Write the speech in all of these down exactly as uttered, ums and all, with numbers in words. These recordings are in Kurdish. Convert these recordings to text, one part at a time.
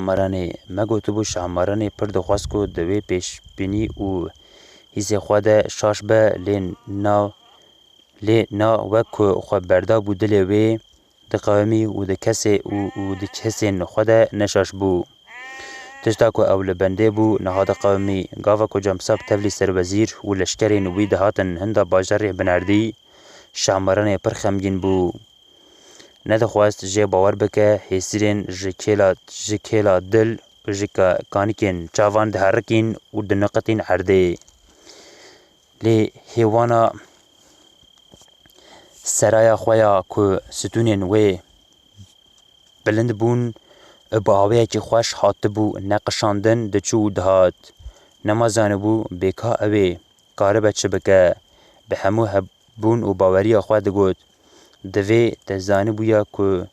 Şahmaranê me gotibû, Şahmaranê pir dixwest ku di wê pêşbînî û hîsê xwe de şaş be, lê na, lê na wek ku xwe berdabû dilê wê diqewimî û di kesê û, û di kesên xwe de neşaş bû. Tişta ku ew li bendê bû, niha diqewimî. Gava ku Cemsap tevlî serwezîr û leşkerên wî dihatin hinda bajarê binerdî, Şahmaranê pir xemgîn bû. Nedixwest jê bawer bike, hêsîrên ji kêla, ji kêla dil û ji ka-, kanikên çavan diherikîn û diniqitîn erdê. Lê hêwana seraya xwe ya ku stûnên wê bilind bûn, bi awayekî xweş hatibû neqişandin, diçû û dihat. Nema zanibû bê ka ew ê karibe çi bike. Bi hemû hebûn û baweriya xwe digot, divê te zanibûya ku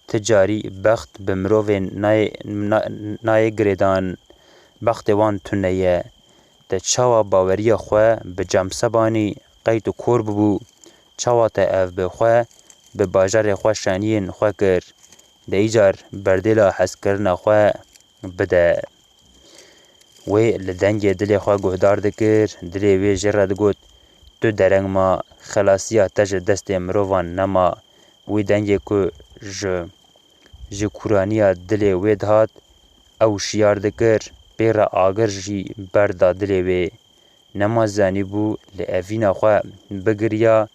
ti carî bext bi mirovên nayê, na-, nayê girêdan. Bextê wan tune ye. Te çawa baweriya xwe bi Cemsebanî qeyt û kor bibû? Çawa te ev bi xwe, bi bajarê xwe şaniyên xwe kir? De îcar berdêla hezkirina xwe bide. Wê li dengê dilê xwe guhdar dikir, dilê wê jê re digot, tu dereng ma, xelasiya te ji destê mirovan nema. Wî dengê ku ji, ji kûraniya dilê wê dihat, ew şiyar dikir, pê re agir jî berda dilê wê. Nema zanîbû li evîna xwe bigiriya,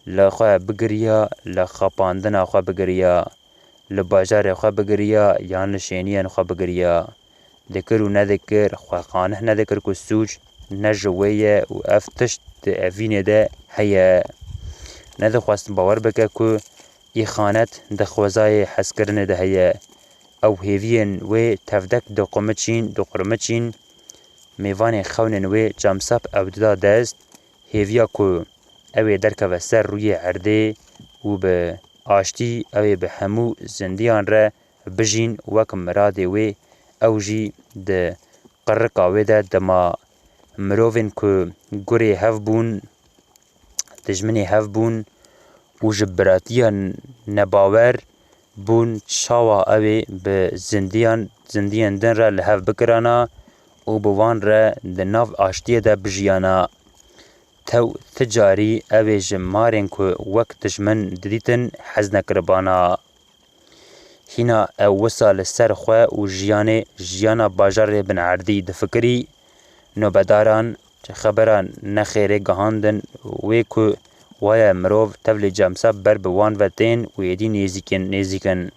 li xwe bigiriya, li xapandina xwe bigiriya, li bajarê xwe bigiriya yan li şêniyên xwe bigiriya. Dikir û nedikir, xwe qanîh nedikir ku sûc ne ji wê ye û ev tişt di evînê de heye. Nedixwest bawer bike ku îxanet di xwezayê hezkirinê de heye. Ew hêviyên wê tevdek diqurmiçîn, diqurmiçîn, mêvanê xewnên wê Cemsap ew dida dest, hêviya ku ew ê derkeve ser rûyê erdê û bi aştî ew ê bi hemû zindiyan re bijîn, wek miradê wê ew jî di qirika wê de dima. Mirovên ku gurê hev bûn, dijminê hev bûn û ji biratiya nebawer bûn, çawa ew ê bi zindiyan, zindiyên din re li hev bikirana û bi wan re di nav aştiyê de bijiyana? Tew ti carî ew ê ji marên ku wek dijmin didîtin hez nekiribana. Hîna ew wisa li ser xwe û jiyanê, jiyana bajarê binerdî difikirî, nobedaran xebera nexêrê gihandin wê ku waye mirov tevlî Cemsap ber bi wan ve tên û êdî nêzîkin, nêzîk in.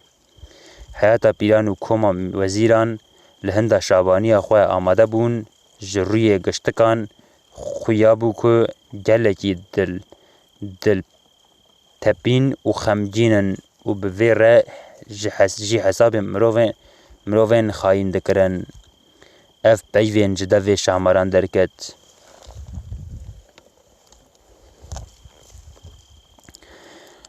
Heyata pîran û koma wezîran li hinda şabaniya xwe amade bûn, ji rûyê giştikan xuya bû ku gelekî dil, dil tepîn û xemgîn in û bi vê re ji hes-, jî hesabê mirovê-, mirovên xayîn dikirin. Ev peyvên ji devê Şahmaran derket.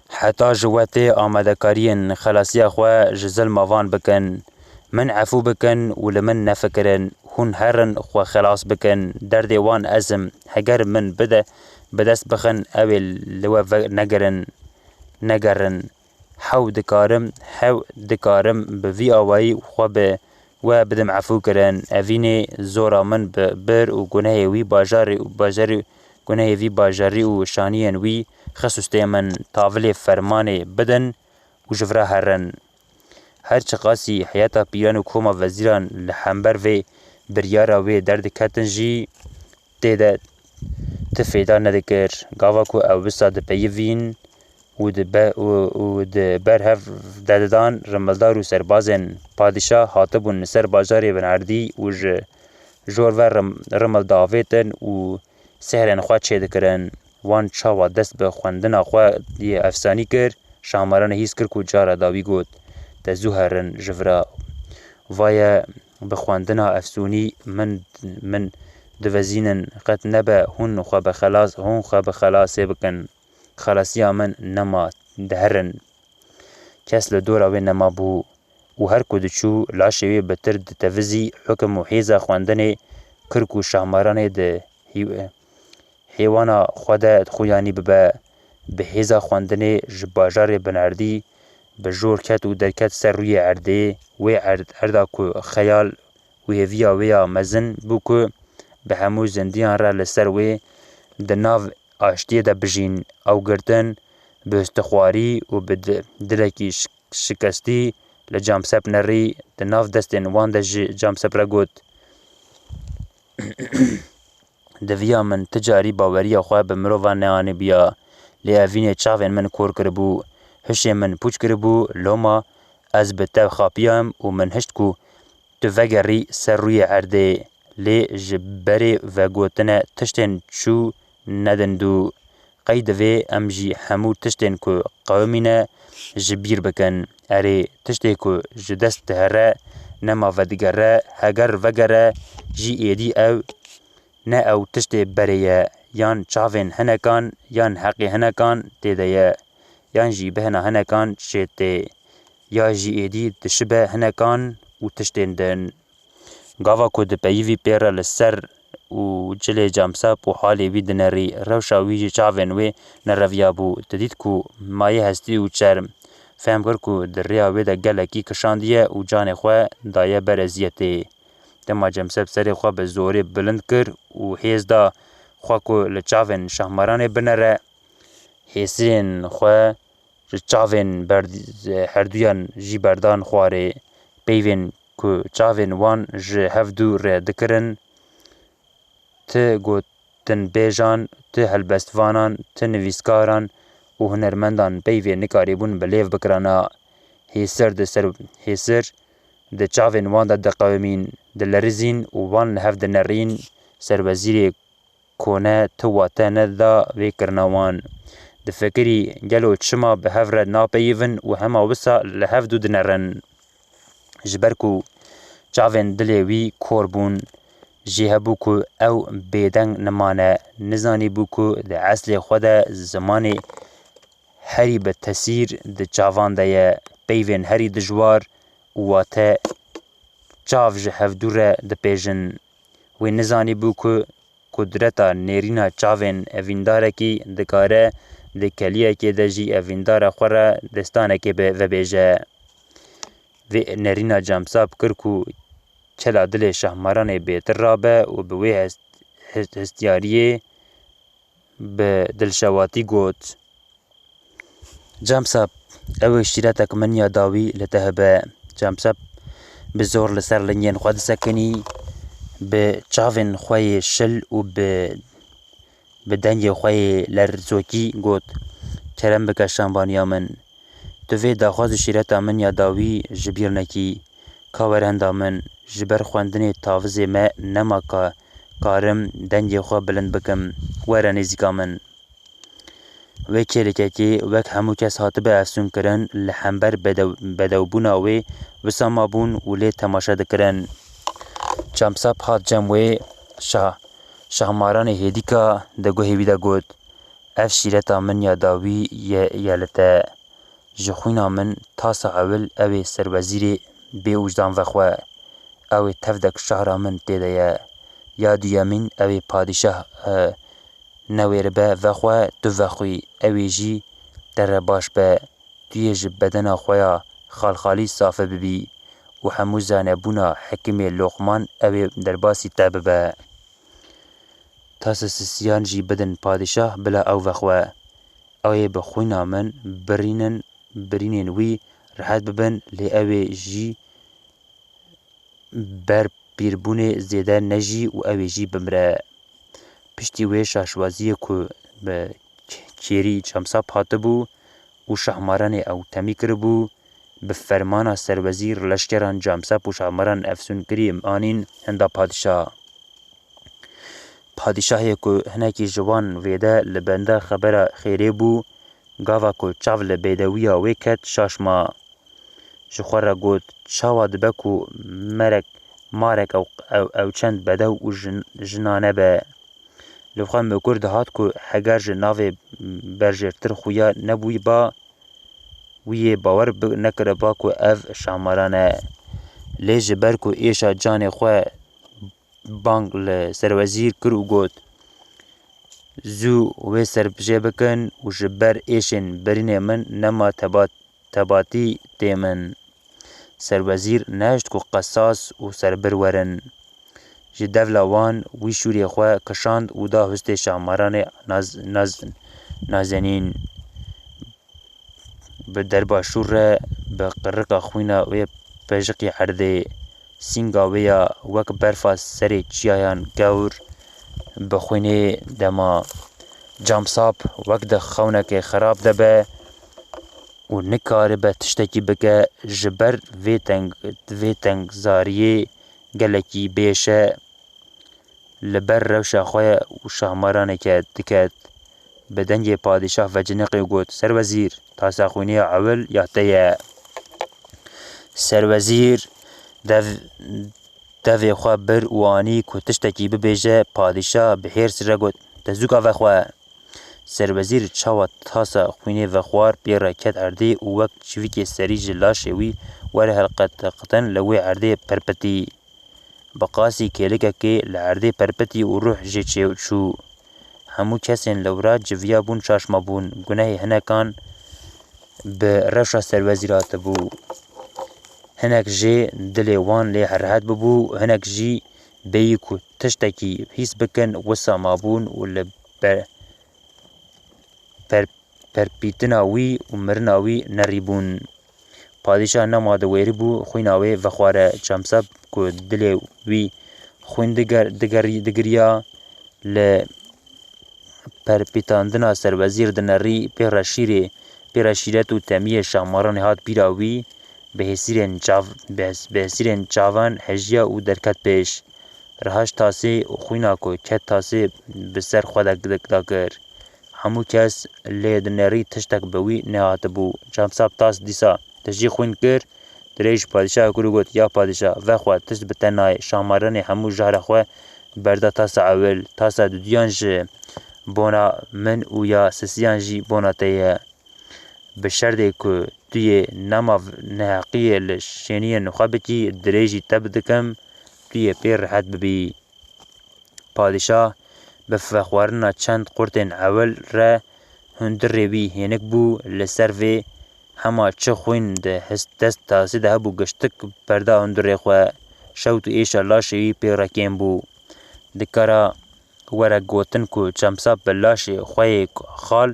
Heta ji we tê amadekariyên xelasiya xwe ji zilma van bikin. Min efû bikin û li min nefikirin. Hûn herin xwe xelas bikin. Derdê wan ez im. Heger min bide, bi dest bixin, ew ê li we ve-, negerin, negerin. Hew dikarim, hew dikarim bi vî awayî xwe bi we bidim efû kirin. Evînê zora min bi bir û gunehê wî bajarî û bajarî, gunehê vî bajarî û şaniyên wî xist û stê min. Tavilê fermanê bidin û ji vira herin. Her çiqasî heyeta pîran û koma vezîran li hember vê biryara wê derdiketin jî, tê de ti fêda nedikir. Gava ku ew wisa dipeyivîn û di be-, û, û di ber hev de didan, rimildar û serbazên padîşah hatibûn li ser bajarê Binerdî û ji jor ve rim-, rimil diavêtin û sehrên xwe çêdikirin. Wan çawa dest bi xwendina xwe yê efsanî kir, Şahmaranê hîs kir ku cara dawî got, te zû herin ji vira. Vaye bi xwendina efsûnî min, min divezînin, qet nebe hûn xwe bi xelas, hûn xwe bi xelasê bikin. Xelasiya min nema, diherin. Kes li dora wê nemabû û her ku diçû, laşê wê bi tir ditevizî, hukim û hêza xwendinê kir ku Şahmaranê di hî-, hêwana xwe de xuyanî bibe. Bi hêza xwendinê ji bajarê Binerdî bi jor ket û derket ser rûyê erdê. Wê erd, erda ku xeyal û hêviya wê ya mezin bû ku bi hemû zindiyan re li ser wê di nav aştiyê de bijîn. Ew girtin bi histixwarî û bi di, dilekî şi-, şikestî li Camsep nerî, di nav destên wan de ji Camsep re got, Diviya min ti carî baweriya xwe bi mirovan neanîbiya, lê evînê çavên min kor kiribû, hişê min pûç kiribû, loma ez bi te xapiyam û min hişt ku tu vegerî ser rûyê erdê, lê ji berê vegotine tiştên çû nedin dû. Qey divê em jî hemû tiştên ku qewimîne ji bîr bikin. Erê, tiştê ku ji dest dihere, nema vedigere, heger vegere jî êdî ew ne ew tiştê berê ye, yan çavên hinekan, yan heqê hinekan tê de ye, yan jî bihna hinekan çê tê, ya jî êdî dişibe hinekan û tiştên din. Gava ku dipeyivî pê re li ser û cilê Camsap û halê wî dinerî, rewşa wî ji çavên wê nereviyabû. Didît ku maye hestî û çerm. Fehm kir ku di rêya wê de gelekî kişandiye û canê xwe daye ber eziyetê. Dema Camsap serê xwe bi zorê bilind kir û hêz da xwe ku li çavên Şahmaranê binere, hêsên xwe ji çavên berd-, herduyan jî berdan xwarê. Peyvên ku çavên wan ji hevdû re dikirin, ti gotinbêjan, ti helbestvanan, ti nivîskaran û hunermendan peyvê nikarîbûn bi lêv bikirana. Hêsir di ser, hêsir di çavên wan de diqewimîn, dilerizîn û wan li hev dinerîn. Serwezîrê kone ti wate neda vê kirina wan. Difikirî, gelo çima bi hev re napeyivin û hema wisa li hev dû dinerin? Ji ber ku çavên dilê wî kor bûn, jê hebû ku ew bêdeng nimane, nizanîbû ku di eslê xwe de zimanê herî bi tesîr di çavan de ye, peyvên herî dijwar û wate çav ji hevdû re dipêjin. Wê nizanîbû ku qudreta nêrîna çavên evîndarekî dikare di keliyekê de jî evîndara xwe re destanekê bi vebêje. Vê nerîna Camsap kir ku kela dilê Şahmaranê bêtir rabe û bi wê hest-, hest-, hestiyariyê bi dilşewatî got, Camsap, ew ê şîretek min ya dawî li te hebe. Camsap bi zor li ser lingên xwe disekinî, bi çavên xwe yê şil û bi, bi dengê xwe yê lerzokî got, Kerem bike şambaniya min. Tu vê daxwaz û şîreta min ya dawî ji bîr nekî. Ka were henda min, ji ber xwendinê tavizê me nema ka karim dengê xwe bilind bikim. Were nêzîka min. Wê kêlikekê wek hemû kes hatibe efsûnkirin, li hember bedew-, bedewbûna wê wisa mabûn û lê temaşe dikirin. Çamsap hat cem wê, Şah-, Şahmaranê hêdîka di guhê wî de got, Ev şîreta min ya dawî ye, ye li te. Ji xwîna min tasa ewil ew ê serwezîrê bê ûjdan vexwe. Ew ê tevdek şahra min tê de ye. Ya duyemîn ew ê padîşah, e, newêribe vexwe, tu vexwî, ew ê jî te re baş be. Tu yê ji bedena xwe ya xalxalî safe bibî û hemû zanebûna hekimê Loqman ew ê derbasî te bibe. Tasa sisiyan jî bidin padîşah bila ew vexwe. Ew ê bi xwîna min birînin, birînên wî rehet bibin, lê ew ê jî ber pîrbûnê zêde nejî û ew ê jî bimire. Piştî wê şaşwaziyê ku bi kêrî Çamsap hatibû û Şahmaranê ew temî kiribû, bi fermana serwezîr leşkeran Camsap û Şahmaran efsûnkirî anîn henda padîşah. Padîşahê ku hinekî ji wan vêde li benda xebera xêrê bû, gava ku çav li bêdewiya wê ket, şaş ma. Ji xwe re got, Çawa dibe ku merek, marek ew, ew, ew çend bedew û jin, jinane be? Li xwe mokur dihat ku heger ji navê berjêrtir xuya nebûyî ba, wî yê bawer bi, nekiriba ku ev Şahmaran e. Lê ji ber ku êşa canê xwe bang li serwezîr kir û got, Zû wê serbijê bikin û ji ber êşên birînê min nema tebat tebatî tê min. Serwezîr nehişt ku qesas û serbir werin. Ji devla wan wî şûrê xwe kişand û da hustê Şahmaranê naz-, naz-, nazenîn. Bi derba şûr re bi qirika xwîna wê pejiqî erdê. Sînga wê ya wek berfa serê çiyayan gewr bi xwînê dema. Camsap wek di xewnekê xerab de be û nikaribe tiştekî bike, ji ber vê teng-, vê tengzariyê gelekî bêş e. Li ber rewşa xwe û Şahmaranê ke diket. Bi dengê padîşah veciniqî got, Serwezîr, tasa xwînê ya ewil ya te ye. Serwezîr dev-, devê xwe bir û anî ku tiştekî bibêje, padîşah bi hêrs re got, Te zûka vexwe. Serwezîr çawa tasa xwînê vexwar, pê re ket erdê û wek çivîkê serî ji laşê wî were helqeteqiten li wê erdê perpitî. Bi qasî kêlikekê li erdê perpitî û ruh jê çê çû. Hemû kesên li wira civiya bûn, şaş mabûn. Gunehê hinekan bi rewşa serwezîr hatibû. Hinek jê dilê wan lê rehet bibû, hinek jî bêyî ku tiştekî hîs bikin, wisa mabûn û li ber-, per-, perpîtina wî û mirina wî nerî bûn. Padîşah nema diwêribû xwîna wê vexware. Çemseb ku dilê wî xwîn diger-, digerî-, digiriya, li perpîtandina serwezîr dinerî, pê re şîrê, pê re şîret û temiyê Şahmaranê hat bîra wî, bi hêsîrên çav-, bi hês-, bi hêsîrên çavan hejiya û derket pêş. Rihişt tasê û xwîna ku ket tasê bi ser xwe de, de, de kir. Hemû kes lê dinerî, tiştek bi wî nehatibû. Çemsab tas dîsa tijî xwîn kir, dirêj padîşah kir û got, Ya padîşah, vexwe, tişt bi te nayê. Şahmaranê hemû jahra xwe berda tasa ewil. Tasa duduyan ji bona min û ya sisiyan jî bona te ye. Bi şerdê ku tu yê nema v-, neheqiyê li şêniyên xwe bikî, dirêjî te bidikim, tu yê pê rehet bibî. Padîşah bi vexwarina çend qurtên ewil re hundirê wî hênik bû, li ser vê hema çi xwîn di his-, dest tasê de hebû, giştik berda hundirê xwe. Şewt û êşa laşê wî pê re kêm bû. Dikara were gotin ku Çemsab bi laşê xwe yê xal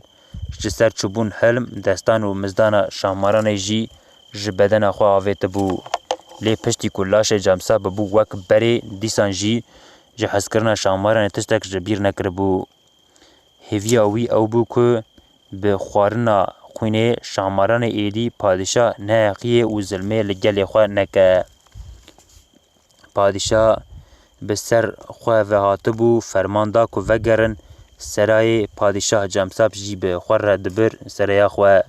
ji ser çûbûn hilm, destan û mizdana Şahmaranê jî ji bedena xwe avêtibû. Lê piştî ku laşê Cemsab bû wek berê, dîsan jî ji hezkirina Şahmaranê tiştek ji bîr nekiribû. Hêviya wî ew bû ku bi xwarina xwînê Şahmaranê êdî padîşah neheqiyê û zilmê li gelê xwe neke. Padîşah bi ser xwe ve hatibû, ferman da ku vegerin serayê. Padîşah Cemsab jî bi xwe re dibir seraya xwe.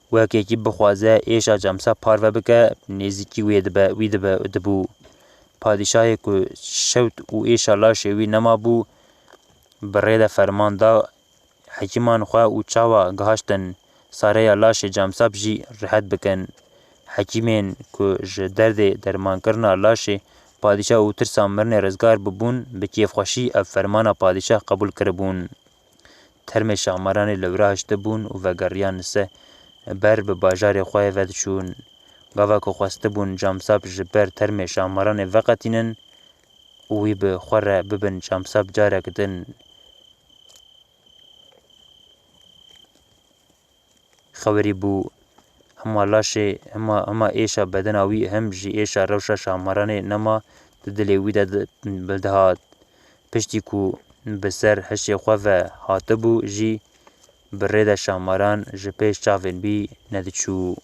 Wekekî bixwaze êşa Cemsab parve bike, nêzîkî wê dibe, wî dibe, dibû. Padîşahê ku şewt û êşa laşê wî nema bû, bi rê de ferman da, hekîman xwe û çawa gihaştin sareya laşê Cemsab jî rihet bikin. Hekîmên ku ji derdê dermankirina laşê padîşah û tirsa mirinê rizgar bibûn, bi kêfxweşî ev fermana padîşah qebûl kiribûn. Termê Şahmaranê li wira hiştibûn û vegeriyan li se ber bi bajarê xwe ve diçûn. Gava ku xwestibûn Cemsab ji ber termê Şahmaranê veqetînin û wî bi xwe re bibin, Cemsab carek din xewerî bû. Hema laşê, hema, hema êşa bedena wî, hem jî êşa rewşa Şahmaranê nema di dilê wî de di-, bildihat. Piştî ku bi ser hişê xwe ve hatibû jî, bi rê de Şahmaran ji pêş çavên wî nediçû.